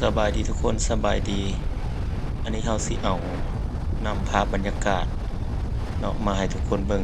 ສະບາຍດີທຸກຄົນ ສະບາຍດີ. ອັນນີ້ເຮົາຊິເອົານຳພາບບັນຍາກາດເນາະ ມາໃຫ້ທຸກຄົນເບິ່ງ.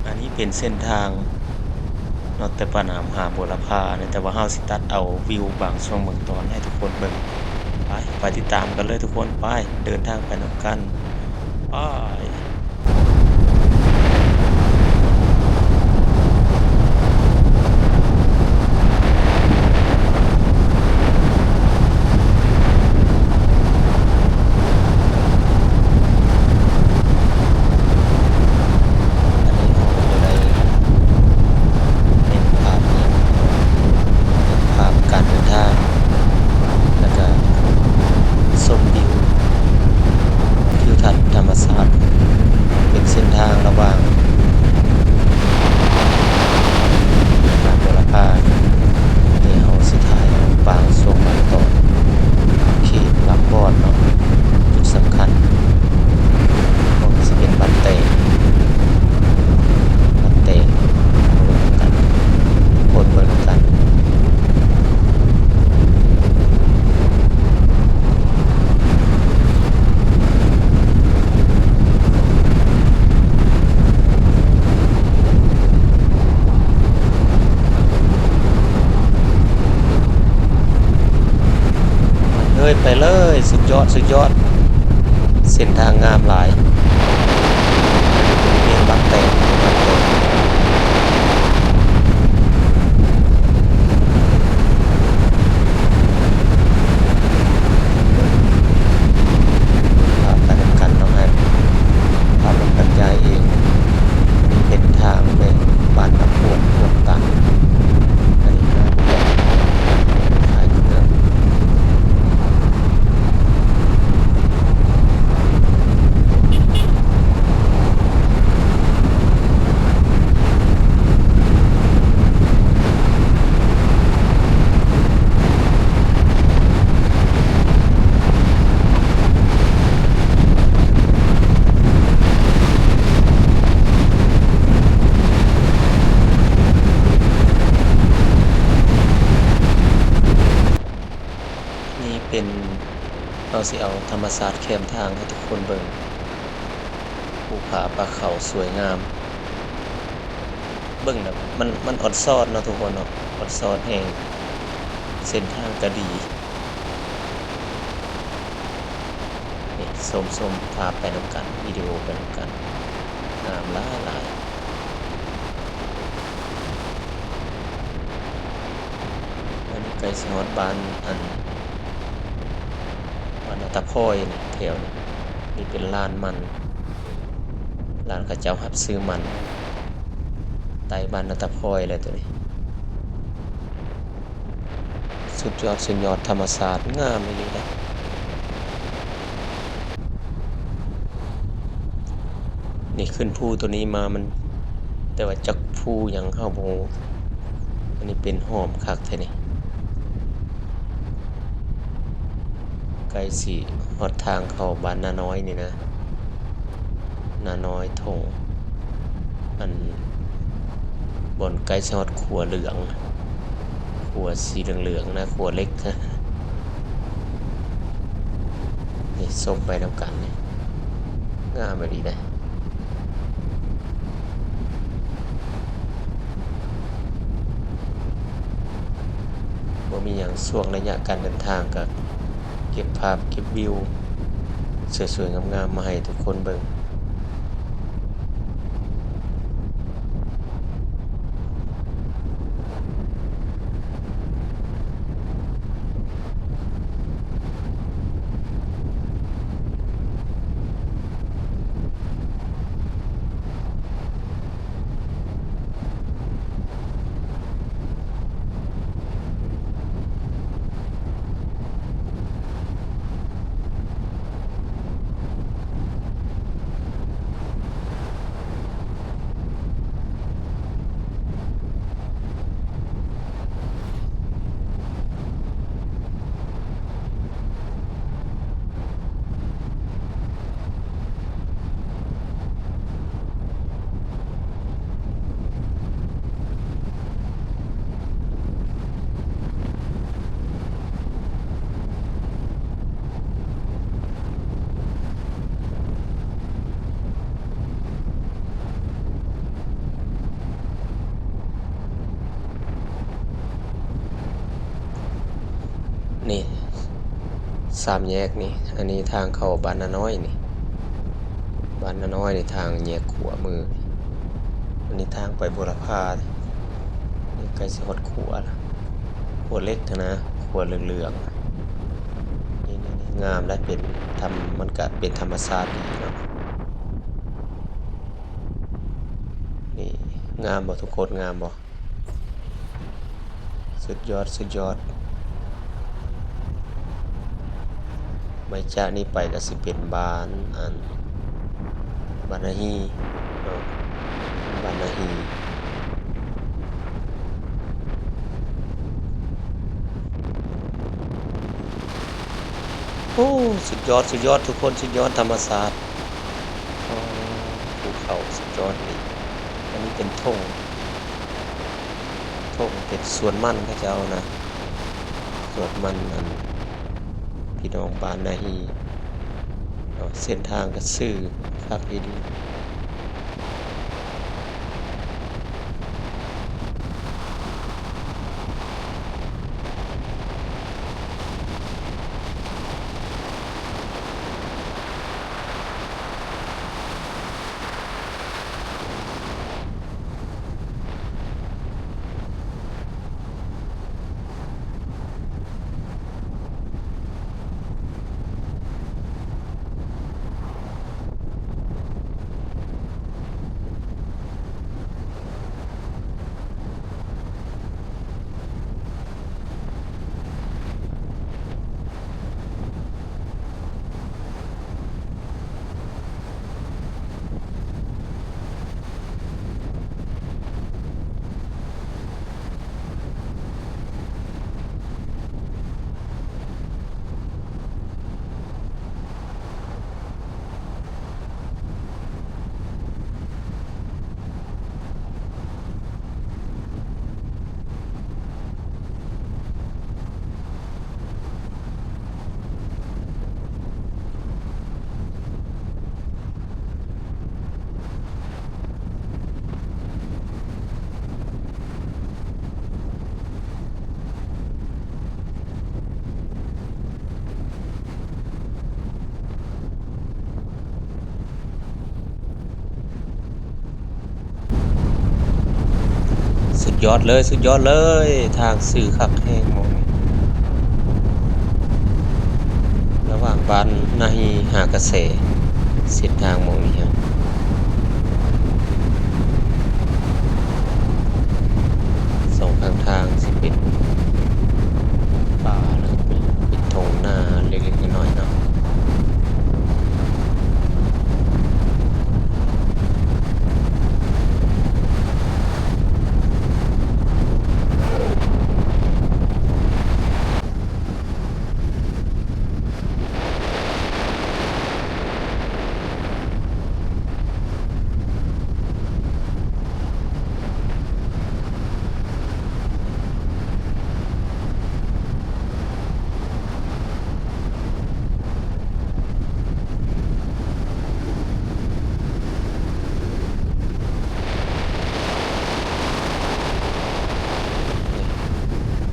ອັນນີ້ເປັນເສັ້ນທາງເນາະ ແຕ່ປາກນ້ຳຫາບົວລະພານີ້ ແຕ່ວ່າເຮົາຊິຕັດເອົາວິວບາງຊ່ວງບາງຕອນໃຫ້ທຸກຄົນເບິ່ງ. ໄປ ໄປຕິດຕາມກັນເລີຍທຸກຄົນ ໄປ ເດີນທາງໄປນຳກັນ ໄປ. ອັນນີ້ເຮົາກໍໄດ້ເຫັນພາບ ເຫັນພາບການເດີນທາງ ແລ້ວກະຊົມວິວ ທິວທັດທຳມະຊາດ ເປັນເສັ້ນທາງລະຫວ່າງ ບ້ານບົວລະພາ ທີ່ເຮົາຊິຖ່າຍບາງຊ່ວງບາງຕອນ ເຂດບາງບອນເນາະ ຈຸດສຳຄັນ ກໍຊິເປັນບ້ານແຕກ ບ້ານແຕກ ເບິ່ງນຳກັນ ຄົນເບິ່ງນຳກັນ. ເອີຍ ໄປເລີຍ ສຸດຍອດ ສຸດຍອດ ເສັ້ນທາງງາມຫຼາຍ ເມືອງບາງແຕກ ເມືອງບາງແຕກ. ພາບໄປນຳກັນເນາະ ໃຫ້ພາບນຳກັນ ຍາຍເອງ. ນີ້ເປັນທາງໄປບ້ານນາໂພນ ພວກຕັນ ອັນນີ້ຮ້ານຂາຍເຄື່ອງ. ນີ້ເປັນ ເຮົາຊິເອົາທຳມະຊາດແຄມທາງໃຫ້ທຸກຄົນເບິ່ງ ພູຜາປ່າເຂົາສວຍງາມ ເບິ່ງແລ້ວມັນ ມັນອອນຊອນເນາະທຸກຄົນເນາະ ອອນຊອນແຮງ ເສັ້ນທາງກະດີ. ນີ້ ຊົມ ຊົມພາບໄປນຳກັນ ວິດີໂອໄປນຳກັນ ງາມຫຼາຍໆ. ອັນນີ້ໃກ້ຊິຮອດບ້ານ ອັນ ບ້ານນາຕາພອຍນີ້ ແຖວນີ້ ນີ້ເປັນລານມັນ ລານເຂົາເຈົ້າຮັບຊື້ມັນ ໃຕ້ບ້ານນາຕາພອຍແຫຼະໂຕນີ້. ສຸດຍອດ ສຸດຍອດ ທຳມະຊາດງາມອີ່ຫຼີເດ້. ນີ້ຂຶ້ນພູໂຕນີ້ມາ ມັນ ແຕ່ວ່າຈັກພູຫຍັງເຮົາບໍ່ຮູ້. ອັນນີ້ເປັນຫອມຄັກແທ້ນີ້. ໃກ້ຊິຮອດທາງເຂົ້າບ້ານນານ້ອຍນີ້ນະ ນານ້ອຍທົ່ງ ອັນ ບ່ອນໃກ້ຊິຮອດຂົວເຫຼືອງ ຂົວສີເຫຼືອງໆນະ ຂົວເຫຼັກ. ນີ້ ຊົມໄປນຳກັນນີ້ ງາມອີ່ຫຼີເດ້. ບໍ່ມີຫຍັງ ຊ່ວງໄລຍະການເດີນທາງກະເກັບພາບເກັບວິວສວຍໆງາມໆມາໃຫ້ທຸກຄົນເບິ່ງ. ນີ້ ສາມແຍກນີ້ ອັນນີ້ທາງເຂົ້າບ້ານນານ້ອຍນີ້ ບ້ານນານ້ອຍນີ້ ທາງແຍກຂວາມື. ອັນນີ້ທາງໄປບົວລະພາ ນີ້ໃກ້ຊິຮອດຂົວລະ ຂົວເຫຼັກຫັ້ນນະ ຂົວເຫຼືອງໆ ນີ້ ນີ້ ນີ້ ງາມໄດ໋ ເປັນທຳ ມັນກະເປັນທຳມະຊາດດີເນາະ. ນີ້ ງາມບໍ່ທຸກຄົນ ງາມບໍ່? ສຸດຍອດ ສຸດຍອດ. ໄປຈາກນີ້ໄປກະຊິເປັນບ້ານ ອັນ ບ້ານນາຮີເນາະ ບ້ານນາຮີ. ໂອ້ ສຸດຍອດ ສຸດຍອດທຸກຄົນ ສຸດຍອດທຳມະຊາດ. ອໍ ພູເຂົາສຸດຍອດອີ່ຫຼີ. ອັນນີ້ເປັນທົ່ງ ທົ່ງເປັນສວນມັນເຂົາເຈົ້ານະ ສວນມັນ ອັນ ພີ່ນ້ອງບ້ານນາຮີເນາະ. ເສັ້ນທາງກະຊື່ຄັກອີ່ຫຼີ. ສຸດຍອດເລີຍ ສຸດຍອດເລີຍ ທາງຊື່ຄັກແຮງໝ່ອງນີ້ ລະຫວ່າງບ້ານນາຮີຫາກະແສ ເສັ້ນທາງໝ່ອງນີ້ຮະ ສອງຂ້າງທາງຊິເປັນປ່າ ແລ້ວກະເປັນ ເປັນທົ່ງນາເລັກໆນ້ອຍໆເນາະ.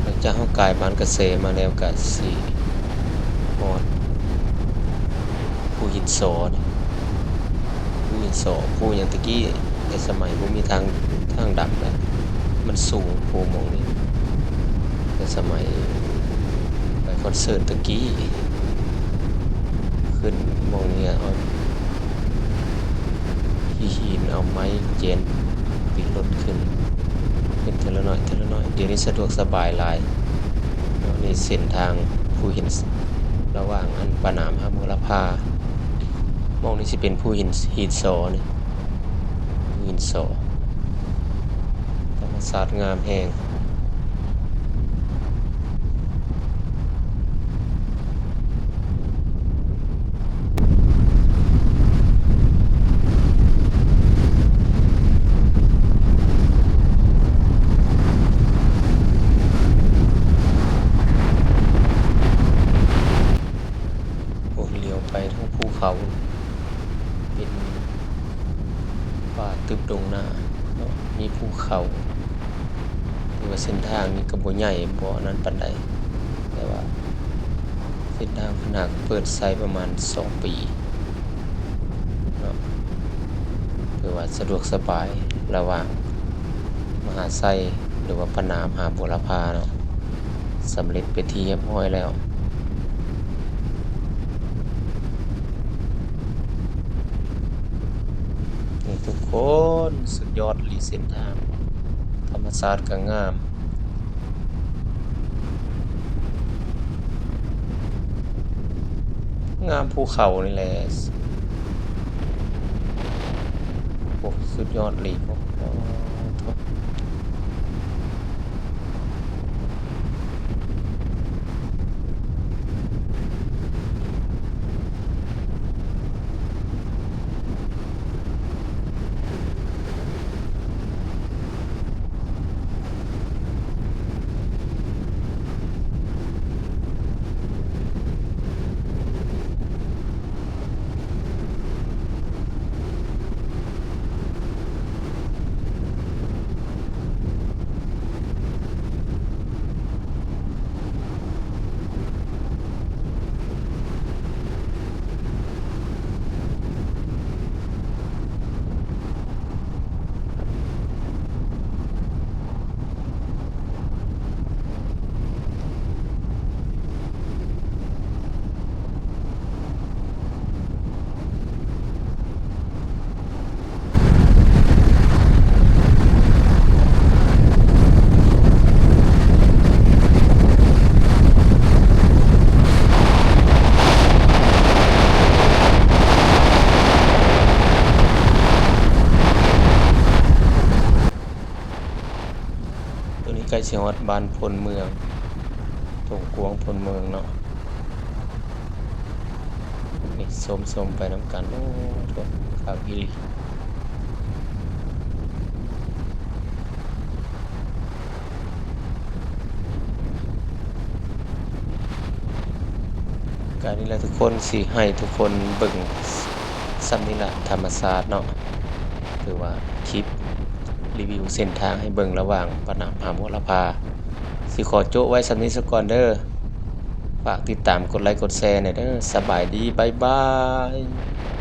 ຫຼັງຈາກເຮົາກາຍບ້ານກະແສມາແລ້ວກະຊິຮອດພູຫີນສໍ ພູຫີນສໍ ພູຫຍັງແຕ່ກີ້ ແຕ່ສະໄໝບໍ່ມີທາງ ທາງດຳແລ້ວ ມັນສູງພູໝ່ອງນີ້ ແຕ່ສະໄໝໄປຄອນເສີດແຕ່ກີ້ ຂຶ້ນໝ່ອງນີ້ເອົາ ຂີ້ຫີນເອົາໄມ້ແຈນ ປີນລົດຂຶ້ນ ຂຶ້ນເທື່ອລະໜ້ອຍເທື່ອລະໜ້ອຍ ດຽວນີ້ສະດວກສະບາຍຫຼາຍເນາະ. ນີ້ເສັ້ນທາງພູຫີນ ລະຫວ່າງອັນປາໜາມຫາບົວລະພາ ໝ່ອງນີ້ຊິເປັນພູຫີນ ຫີນສໍນີ້ ຫີນສໍ ທຳມະຊາດງາມແຮງ. ໂອ້ ຫຼຽວໄປທາງພູເຂົາ ເປັນປ່າຕຶບດົງໜາເນາະ ມີພູເຂົາ ຫຼືວ່າເສັ້ນທາງນີ້ກະບໍ່ໃຫຍ່ ບໍ່ອັນນັ້ນປານໃດ ແຕ່ວ່າ ເສັ້ນທາງພະນາກເປີດໃຊ້ປະມານສອງປີເນາະ, ຖືວ່າສະດວກສະບາຍລະຫວ່າງມະຫາໄຊ ຫຼືວ່າພະນາກຫາບົວລະພາເນາະ, ສຳເລັດເປັນທີ່ຮຽບຮ້ອຍແລ້ວ. ນີ້ທຸກຄົນ ສຸດຍອດອີ່ຫຼີເສັ້ນທາງ, ທຳມະຊາດກໍງາມ. ງາມພູເຂົານີ້ແຫຼະ. ໂອ້ ສຸດຍອດອີ່ຫຼີ. ໂອ້ ໂທ້. ໂຕນີ້ໃກ້ຊິຮອດບ້ານໂພນເມືອງ, ທົ່ງກວາງໂພນເມືອງເນາະ. ນີ້ ຊົມໆ ໄປນຳກັນ. ໂອ້ ໂທ້ ຄັກອີ່ຫຼີ. ກະນີ້ແຫຼະທຸກຄົນ, ຊິໃຫ້ທຸກຄົນເບິ່ງສ່ຳນີ້ລະ ທຳມະຊາດເນາະ. ຖືວ່າຄລິບຣີວິວເສັ້ນທາງໃຫ້ເບິ່ງລະຫວ່າງປາກນ້ຳຫາບົວລະພາ ຊິຂໍໂຈະໄວ້ສ່ຳນີ້ສາກ່ອນເດີ້. ຝາກຕິດຕາມ ກົດໄລກ໌ ກົດແຊແດ່ເດີ້. ສະບາຍດີ, ບາຍບາຍ.